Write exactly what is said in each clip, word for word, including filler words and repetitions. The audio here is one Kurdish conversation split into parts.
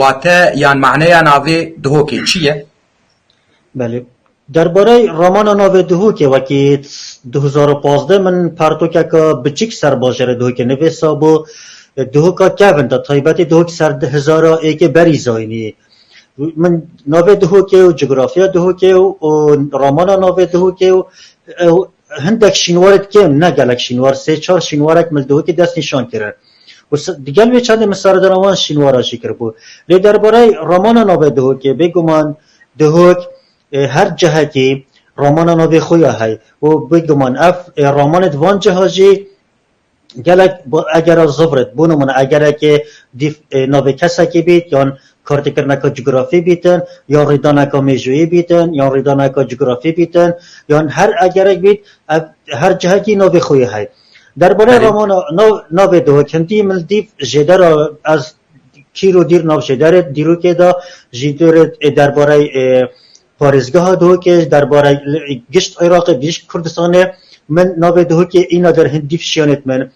Wate yan maneya navê Duhokê çi ye? Belê. Derbarey ramana navê Duhokê wekî du hezar û pazdeh min pertokeke biçik ser bajarê Duhokê nivîsa bû. Duhoka kevin de taybetî Duhok ser hezara êkê berî zayînî. Min navê Duhokê û cografiya Duhokê û, û ramana navê Duhokê û, û hindek şînwarê kêm, ne gelek şînwar, sê çar şînwarek min li Duhokê dest nîşan kirin. Û se-, digel vê çendê min seredana wan şînwara jî kiribû. Lê derbarey ramana navê Duhokê, bêguman Duhok, e, her cihekî ramana navê xwe ya hey. Û bêguman ev, e, ramanê di van ciha jî gelek bo-, egera zivrit, bo nimûne egerekê dîv, e, navê kesekî bît, yan kartêkirineka cografî bîtin, yan rîdaneka mêjoyî bîtin, yan rîdaneka cografî bîtin, yan her egerek bît, ev, her cihekî navê xwe yê hey. Derbarê Belê. ramana nav-, navê Duhok hindî min dîv jêdera ez kîr û dîr nav jêderê dîrokê de jî dûrê, e, derbarey, e, parêzgeha Duhokê, derbarey gişt Iraqê, gişt Kurdistanê, min navê Duhokê îna der hindî fişiyanêt min.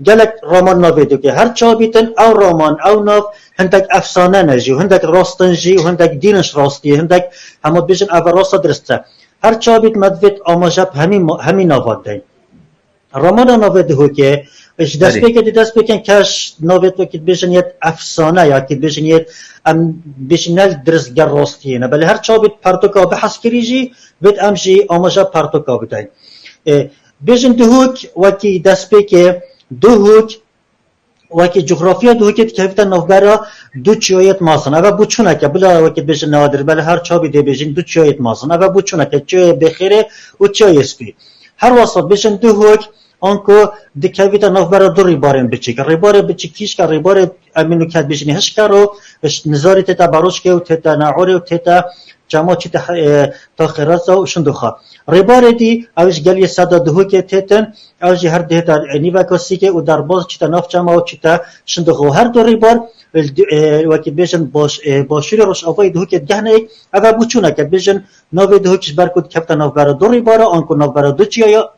Gelek raman navê Duhokê. Her çawa bîtin, ew raman, ew nav hindek efsane ne jî, hindek rast in jî, hindek dînin ji rastiyê, hindek hema bêjin ev rasta dirist e. Her çawa bît me divêt amaje bi hemî ma-, hemî nava deyn. Ramana navê Duhokê, ji Erê. destpêkê di destpêkên keş navê wekî dibêjin yêt efsane ya, kî dibêjin yêt em bêjin ne dirist ger rastiyê ne. Belê her çawa bît pertoka bihezkirî jî, bêt em jî amaje pertoka bideyn. E, bêjin Duhok wekî destpêkê, Duhok wekî cografiya Duhokê dikevîte navbera du çiyayêt mezin. Eve bûçûneke, bila wekî dibêjin nadir, belê her çawa bît dê bêjin du çiyayêt mezin. Eve bûçûneke, çiyayê Bêxêrê û çiyayê Spî. Her wesa bêjin Duhok, anku dikevîte navbera du rîbarên biçîk. Rîbarê biçîk kîşke, rîbarê em ê nûke dibêjinê hişkero, nizarî tête Beroşkê û tête Naorê û tête çema çîte, e, Taxê Reza û Şindoxa. Rîbarê dî, ew ji geliyê Seda Duhokê têtin, ew jî her dihête, e, nîveka Sîkê û derbas çîte nav çema û çîte Şindoxa. Her du rîbar, e, wekî bêjin baş, e, başûrê rojavayê Duhokê digehne yek, eve bûçûneke, bêjin navê Duhok ji ber ku dikevte navbera du rîbara, anku navbera du çiyaya,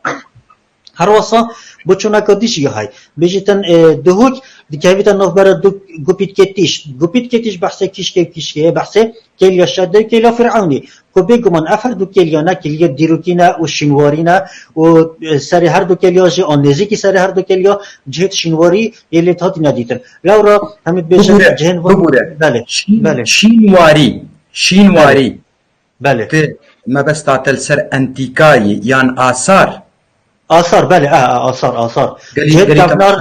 Her wesa bûçûneka dî jî hay. Bêjîtin, e, Duhok dikevîte navbera du gupîtkê tîj. Gupîtkê tîj behsê kîşkê û kîşkê ye, behsê kêliya Şedê û kêliya Fîrewnî. Ku bêguman ev her du kêliya ne kêliya dîrokî ne û şînwarî ne û, e, serê her du kêliya jî an nêzîkî serê her du kêliya cihêt şînwarî yê lê hatîne dîtin. Lewra hemî dibêjin Bibûre, cihên van bibûre. Belê, Şîn, belê. Şînwarî, Şînwarî. Belê. Belê. Ti mebesta te li ser entîkayî yan asar? Asar, belê, e, e, asar, asar. Gelî, Cihêt gelî kevnar.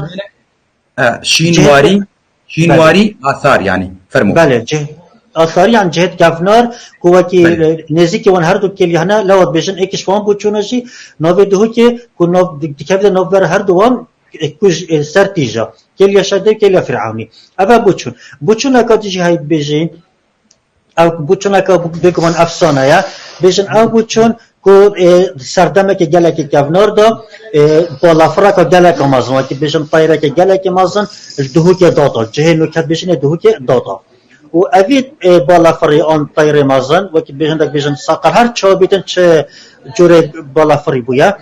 E, şînwarî, Cihêt, şînwarî, belê. Asar yani. Fermo. Belê, cih-, asarî yan cihêt kevnar, ku wekî, Belê. e, nêzîkî wan her du kêlî hene, lewat bêjin êkiş wan bûçûna jî, navê Duhokê, ku nav, di-, dikevde navber her du wan, e, ku ji, e, ser tîja. Kêliya Şedê, kêliya Fîrewnî. Eve bûçûn. Bûçûneka dî jî heyî dibêjin, Ew bûçûneke bêguman efsane ye. Bêjin ew bûçûn ku, e, serdemeke gelekî kevnar de, e, balafireke gelekî mezin, wekî bêjin teyreke gelekî mezin, li Duhokê data. Cihê nûke dibêjin ê Duhokê data. Û evî, e, balafirî an teyrê mezin, wekî bêjin dek bêjin saqer her çawa bîtin çi cûrê balafirî bûye.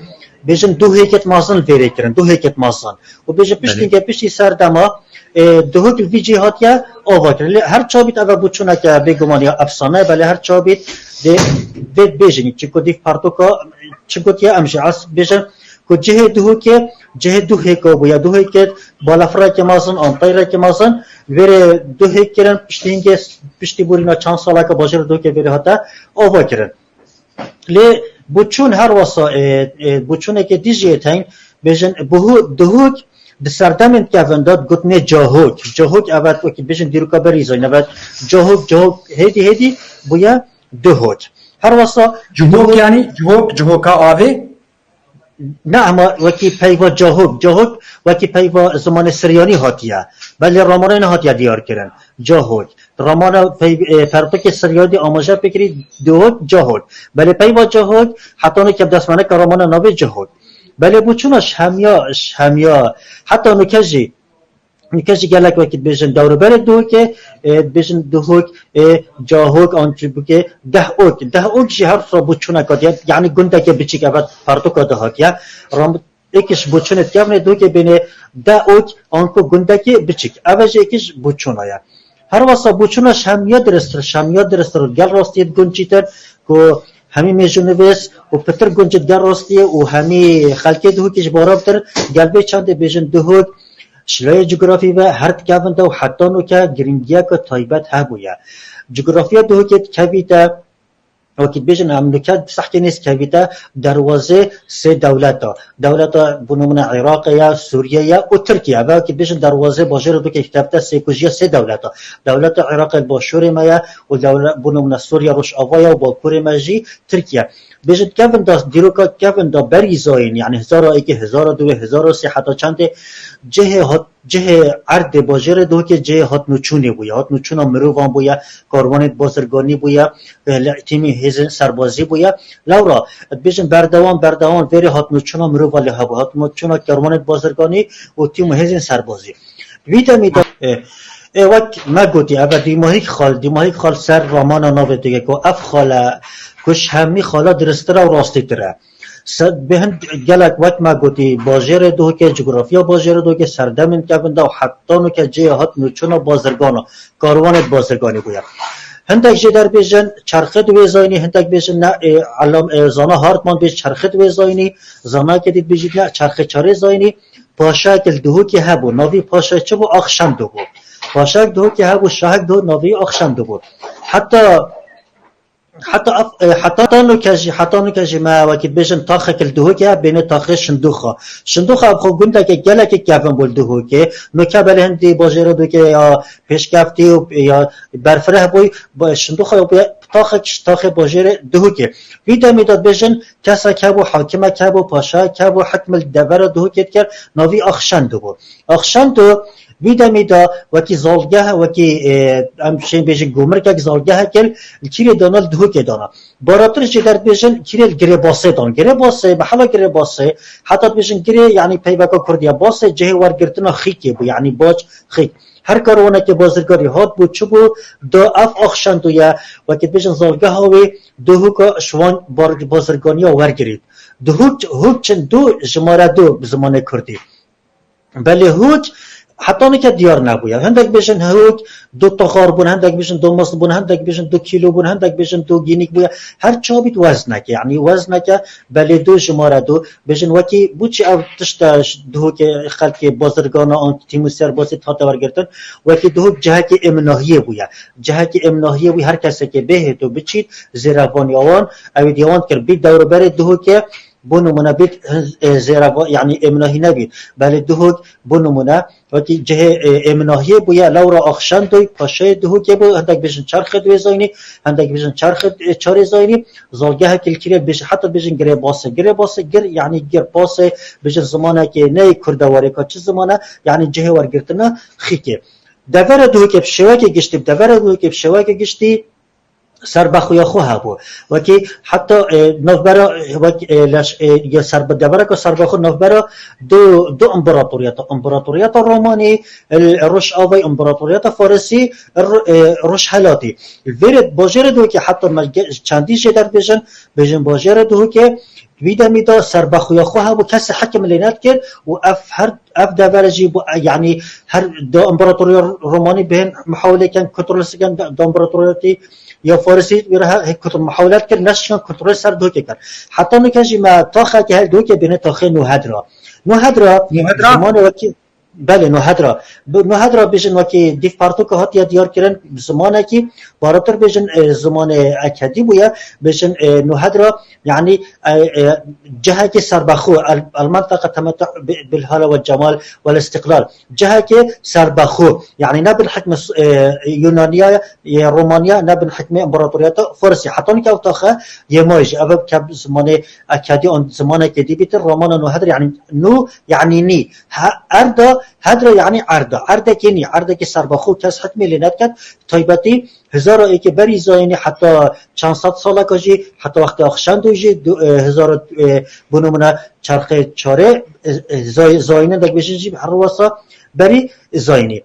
Bêjin du hêket mezin li vêrê kirin, du hêket mezin. Û bêjin Belê. piştî ke piştî serdema, e, Duhok li vî cihê hatiye ava kirin. Lê her çabît eve bûçûneke bêguman ya efsane, belê her çabît dê, dê bêjin, çi ku dîv pertoka çi gotiye em jî ez bêjin ku cihê Duhokê, cihê du hêka bûye, du hêkê balafireke mezin, an teyreke mezin, vêrê du hêk kirin, piştî hingê, piştî borîna çend saleke bajarê Duhokê vêrê hate ava kirin. Lê bûçûn her wesa, e, e, bûçûneke dî jî tên, bêjin, buhu-, Duhok di serdemên kevin de digotinê Cahok. Cahok, evet, wekî bêjin dîroka berî zayîn, evet, Cahok, Cahok, hêdî, hêdî bûye Duhok. Her wesa Cihok Duhok yani, Cihok, Cihoka avê? Ne, ama wekî peyva Cahok. Cahok wekî peyva zimanê Siryanî hatiye. Belê ramanê nehatiye diyar kirin. Cahok. Ramana pey-, e, pertokê Siryanî amaje pêkirî Duhok, Cahok. Belê peyva Cahok, heta nûke bi destmeneka ramana navê Cahok. Belê bûçûna ji hemiya, ji hemiya, heta nûke jî Nûke jî gelek wekî dibêjin dewrûberê Duhokê, e, dibêjin Duhok, e, Cahok, an çi bûkê, Dehok. Dehok jî her sira bûçûneka diye, yani gundekê biçîk, evet, pertoka Duhok ye. Ram-, êkiş bûçûnê dikevnê Duhokê bênê Dehok, anku gundekê biçîk. Eve jî êkiş bûçûna ye. Her wesa bûçûna şemiya diristir, şemiya diristir û gel rastiyê di gunçîtir ku hemî mêjûnivîs û pitir gunçî di gel rastiyê û hemî xelkê Dihokê ji bara bitir gel vê çendê bêjin Dihok ji layê cografî ve her dikevin de û heta nûke girîngiyeke taybet hebûye. Cografiya Dihokê dikevîte, wekî dibêjin em nûke bi sehkê nêz kevîte derwazê sê dewleta. Dewleta bo nimûne Iraqê ye, Sûriye ye û Tirkiye. Ev wekî dibêjin derwazê bajêrê Dihokê kevte sêkujiya sê dewleta. Dewleta Iraqê li başûrê me ye û dewle-, bo nimûne Sûriye rojava ye û bakurê me jî Tirkiye. Bêjin kevin da, dîroka kevin da berî zayîn, yani hezara êkê, hezara duwê, hezara sê heta çendê cihê hat, cihê erdê bajêrê Dihokê cihê hatnûçûnê bûye. Hatnûçûna mirovan bûye, karwanê bazirganî bûye, e, li tîmî hêzên serbazî bûye. Lewra, dibêjin berdewam, berdewam vêrê hatnûçûna mirova lê hebû. Hatnûçûna karwanê bazirganî û tîm û hêzên serbazî. Vî demî de, e, e, wek me gotî, eve dîmahîk xal, dîmahîk xal ser ramana navê têke ku ev xale ku ji hemî xala diristira û rastîtir e. Se-, bi hin gelek wek me gotî, bajêrê Dihokê, cografiya bajêrê Dihokê, serdemên kevin da û heta nûke cihê hatnûçûna bazirgana, karwanê bazirganî bûye. Hindek jê derbêjin çerxê di wê zayînî, hindek bêjin ne, e, elam, e, zana Hartman bêj çerxê di wê zayînî, zanayeke dî dibêjît ne çerxê çarê zayînî, paşayek li Dihokê hebû, navî paşayê çi bû? Axşendo bû. Paşayek Dihokê hebû, şahek Dihok navî Axşendo bû. Heta Heta ev, e, heta nûke jî, heta nûke jî me wekî dibêjin taxek li Dihokê ye, bêne taxê Şindoxa. Şindoxa ev xwe gundeke gelekî kevin bû li Dihokê. Nûke belê hindî bajêrê Dihokê ya pêşkeftî û ya berfireh bûy, ba-, Şindoxa ya bûye taxek ji taxê bajêrê Dihokê. Vî demî de dibêjin kesek hebû, hakimek hebû, paşayek hebû, hikm li devera Dihokê dikir, navî Axşendo bû. Axşendo Vî demî de wekî zalgeh, wekî, e, em şên bêjin gumrikek, zalgehek li kîrê dana, li Dihokê dana. Baratir jî derdibêjin kîrê li Girêbasê dan. Girêbasê, mehela Girêbasê, heta dibêjin Girê, yanî peyveka kurdî ye. Basê cihê wergirtina xîkê bû, yanî bac xîk. Her karwanekê bazirgarî hat bû, çi bû, da ev Axşendo ye, wekî dibêjin zalgeha wê Dihoka ji wan bar-, bazirganiya wergirît. Dihok, hok çin du, jimare du bi zimanê kurdî. Belê hûk heta nike diyar nebûye. Hindek bêjin hûk du taxar bûn, hindek bêjin du mist bûn, hindek bêjin du kîlo bûn, hindek bêjin du gînîk bûye. Her çi bît wezneke, yanî wezneke belê du jimare du. Bêjin wekî bûçî ev tişta ji Dihokê xelkê bazirgana an tîm û serbazî hate wergirtin. Wekî Dihok cihekî êminahiyê bûye. Cihekî êminahiyê bûye, her kesekê bêhêt û biçît zêrevaniya wan, ew ê diyawan kir. Bî dewrberê Dihokê Bo nimûne bît, e, zêreva, yanî êminahî nebît. Belê Dihok, bo nimûne, wekî cihê, e, êminahiyê bûye, lewra Axşendoy, paşayê Dihokê bû, hindek bêjin çerxê di wê zayînî, hindek bêjin çerxê, e, çarê zayînî, zalgehekî li kîrê bêjin, heta bêjin Girê Basê. Girê Basê, gir, yanî gir, Basê, bêjin zimanekê neyê kurdewarê ka çi ziman e, yanî cihê wergirtina xîkê. Devera Dihokê bi şêwekê giştî, devera Dihokê bi şêwekê giştî, serbexweya xwe hebû. Wekî heta, e, navbera, wek, e, leş, e, ya serbe-, devereka serbexwe navbera du, du împaratoriyeta, împaratoriyeta Romanî, e, Rojavayî, împaratoriyeta Farisî, Ro-, e, Rojhelatî. Vêrê bajêrê Dihokê heta me ge-, çendî jê derbêjin, bêjin bajêrê Dihokê, Vî demî de serbexweya xwe hebû, kesê hekim lê nedikir û ev her, ev devere jî bû, e, yanî her da împaratoriya Romanî bihên mihawilê ken, kontrolê sikin da, da împaratoriyetî ya Farisî wê re he, he kontrol mihawile dikir, neşikan kontrolê ser Dihokê kir. Heta nike jî me taxeke her Dihokê bêne taxê Nûhedra. Nûhedra Nûhedra? Zimanê wekî Belê, Nûhedra. Bi-, Nûhedra bêjin wekî dîv pertoka hatiye diyar kirin, zimanekî, baratir bêjin, e, zimanê Ekedî bûye, bêjin, e, Nûhedra, yanî, e, e, cihekî serbexwe, el-, المنطقة تمتع ب-، بالهالة والجمال والاستقلال. Cihekî serbexwe, yanî ne bin hikmê, e, Yunaniya, e, Romaniya, ne bin hikmê împaratoriyeta Farisî. Heta nike ew taxe yê me jî, ev ke zimanê Ekedî an zimanekê dî bîtir, Romana Nûhedra, yanî nû, yanî nî. He, erda, hedra yanî erda. Erdekê nî, erdekê serbexwe kes hikmê lê nediket. Taybetî hezara êkê berî zayînî heta çend sed saleka jî, heta wextê Axşendo jî, du, e, hezara, e, bo nimûne çerxê çarê, e, e, zay-, zayînindek bêjin jî her wesa berî zayînî.